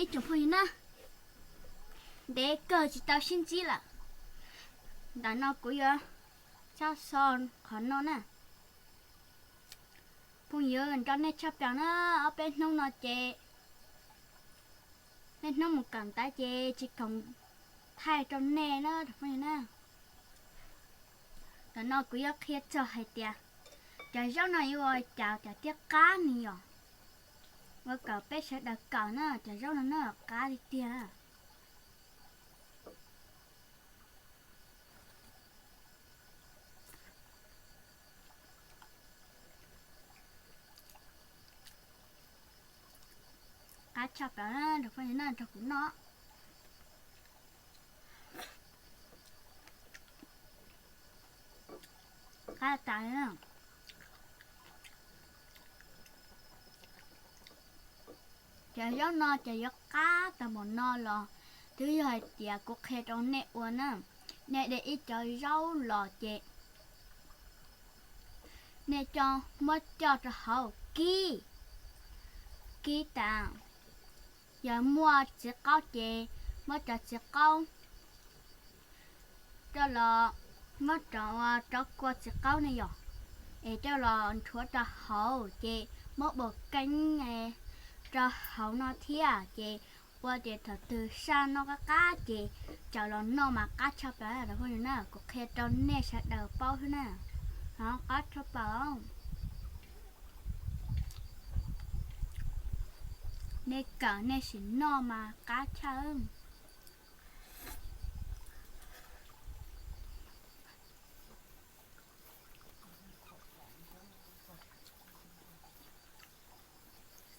Ib tsoom phooj ywg na, ntev kawg tsis tau sib ntsib lawm. Ntawm no kuv yuav tshaj xo qhov no na. Phooj ywg, nco nej tshaj plaws na, ob peb hnub no ces, nej hnub mus kawm ntawv ces tsis khoom thaij rau nej na phooj ywg na. Ntawm no kuv yuav qhia txog hais tias cov zaub no yuav ua cas thiaj qab ni yom. Ua kom peb sawv daws kawm na, cov zaub no na qab tiag tiag. Qab tshaj plaws na, nrog phooj ywg na, nrog kuv noj. Qab tas li na. Cov zaub no ces yuav qab tag npaum no los twb yog hais tias kuv qhia rau nej ua na. Nej de ib cov zaub los ces nej coj muab coj rau hauv kib, kib tas. Yog muaj txiv qaub ces muab cov txiv qaub coj los, muab rov ua rov kua txiv qaub ne yom, es coj los nchuav rau hauv ces muab bauv keeb rau hauv no thiab ces ua tias thaum twg saj noj qab qab ces tsaws los noj mas qab tshaj plaws na. Kuv qhia rau nej sawv daws paub xwb na, qab tshaj plaws. Nej kawm nej sim noj mas qab tshaj.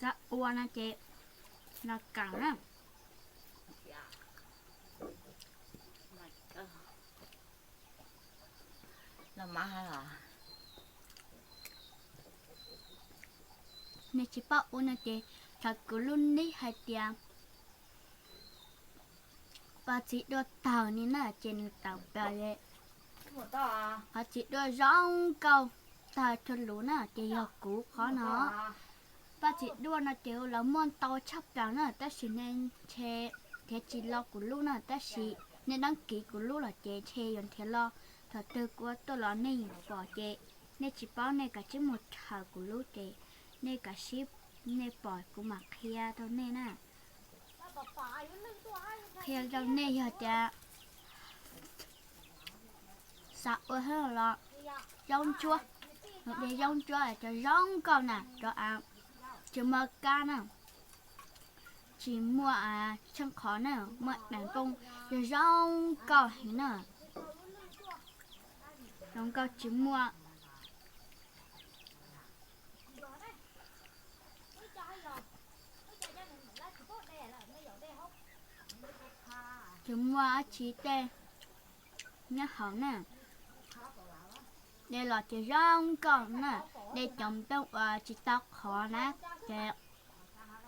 Xav ua no ces los kawm na. Nej tsis paub ua no ces thaum kuv lub nib hais tias pab txiv duaj tawg ni na ces nws tawm plaws li. Qhov txiv duaj zoo nkauj tawg rau luv na ces yog kuv qhov no. Pab txiv duaj no ces lawv muaj ntau tshaj plaws na tab sis nej ntshe nrhiav tsis los kuv lub na, tab sis nej đăng ký kuv lub los ces ntshe yuav nrhiav los. Thaum twg kuv ua tuaj los nej yeej pom ces nej tsis paub nej kav tsij mus raws kuv lub ces nej kav tsij, nej pom kuv mam qhia rau nej na. Qhia rau nej yog tias xav ua hauj los zaub ntsuab, de zaub ntsuab cov zoo nkauj na, cov tsis muaj kab na, tsis muaj tsheej qhov na, muaj daim nplooj zoo nkauj heev na, zoo nkauj tsis muaj tsis muaj dab tsi tej nyob hauv na. De los ces zoo nkauj na, de cov nplooj uas tsis tau qhov na, ces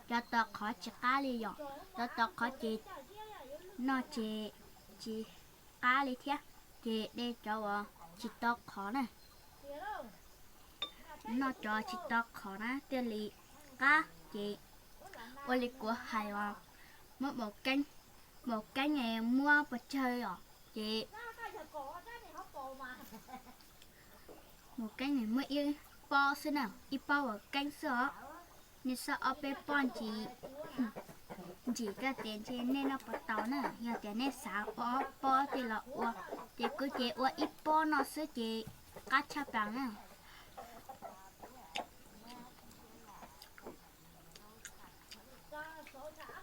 cov tau qhov tsis qab li yom, cov tau qhov ces noj ces tsis qab li thiab, ces de cov uas tsis tau qhov na. Noj cov tsis tau qhov na thiaj li qab ces ua li kuv hais os, muab maum keeb, maum keeb muab pes tsawg os ces maum keeb muab ib pob xwb na, ib pob maum keeb xwb os. Nej xav ob peb pob ntsis, ntsim koj tias ntshe nej noj puas tau na, yog tias nej xav ob pob tej los ua, ces kuv ces ua ib pob no xwb ces qab tshaj plaws na.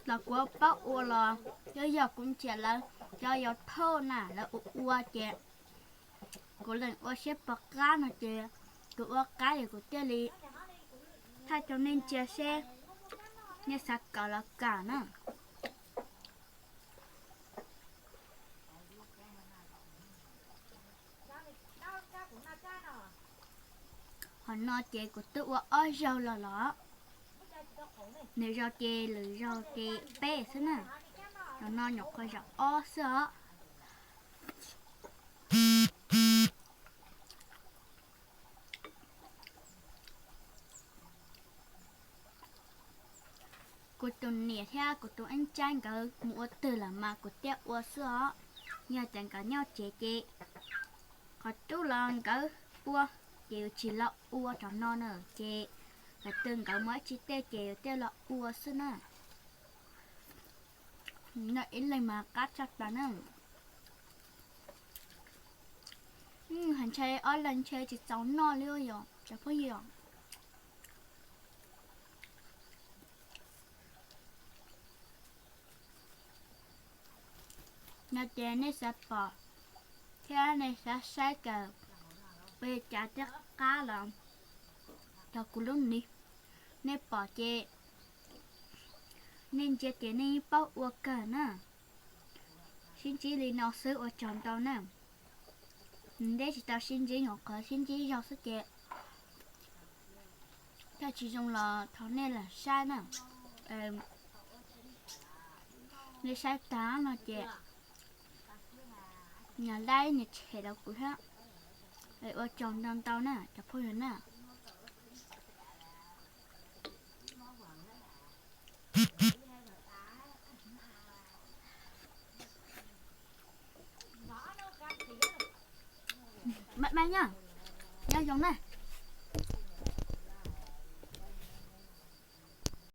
Los kuv paub ua los, yog yog kuv ntsia lawv cov YouTube na lawv ua ua ces kuv lees ua seb puas qab no ces kuv ua qab ces kuv thiaj li thaij rau nej ntsia seb nej xav kawm los kawm na. Qhov no ces kuv twb ua ob zaug los los, nws zaug ces lwm zaug ces peb xwb na. Qhov no nyuam qhuav zaum ob xwb os. Kuv tus niam thiab kuv tus ib tsab nkawd mus ua twg lawm mas kuv thiaj ua xwb os. Yog tias nkawd nyob tsev ces qhov twg los nkawd ua, ces yus tsis los ua rau no na, ces lawv twb nkawd mus ib tsis tej ces yus thiaj los ua xwb na. Noj ib leeg mas qab tshaj plaws na. Hais ntshai ob leeg ntshai tsis txaus noj li yom cov phooj ywg. No ces nej xav pom thiab nej xav saib kawm ua li cas thiab qab los rau kuv lub ni, nej pom ces nej ntsia ces nej yeej paub ua kawg na. Sib ntsib li no xwb ua tsaug ntau na. Nws deb tsis tau sib ntsib, nyuam qhuav sib ntsib zog xwb ces thiaj tsis zoo los thov nej lam saib na. Nej saib tag no ces nias like nias share rau kuv thiab. Ua tsaug ntau ntau na cov phooj ywg na. Bye bye na, nyob zoo na.